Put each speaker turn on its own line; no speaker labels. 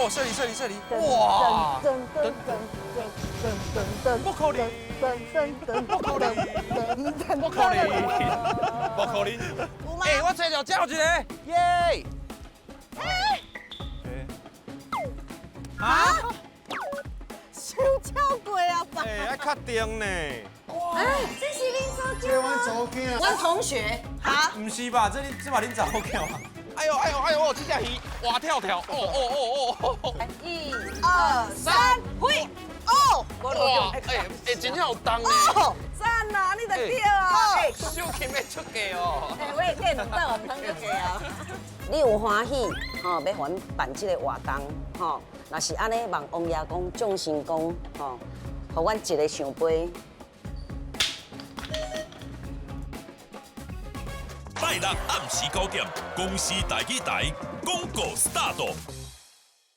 哦，射你射你射你，哇！
噔噔噔噔噔噔噔，
不可能，
噔噔噔，
不可能，不可能，不可能！
有嗎？
哎，我揣著叫一個，耶！
啊？傷超過啊吧？
哎，愛確定呢。
哎，這是恁查
這阮查某囝。
阮同學。哈？
毋是吧？這你這嘛恁查某囝啊？哎呦哎呦哎呦！這隻魚活跳跳！哦哦哦哦！
一、二、三，揮！哦！
哇！哎哎，真正有重呢！
哦，讚啊！你就對啊！
手琴欲出價哦！
哎，我會見兩道，毋通出價啊！
你有歡喜吼，欲予阮辦這個活動吼，若是按呢，望王爺公、眾神公吼，予阮一个聖杯。
拜六暗時9點，公視台語台廣告 start。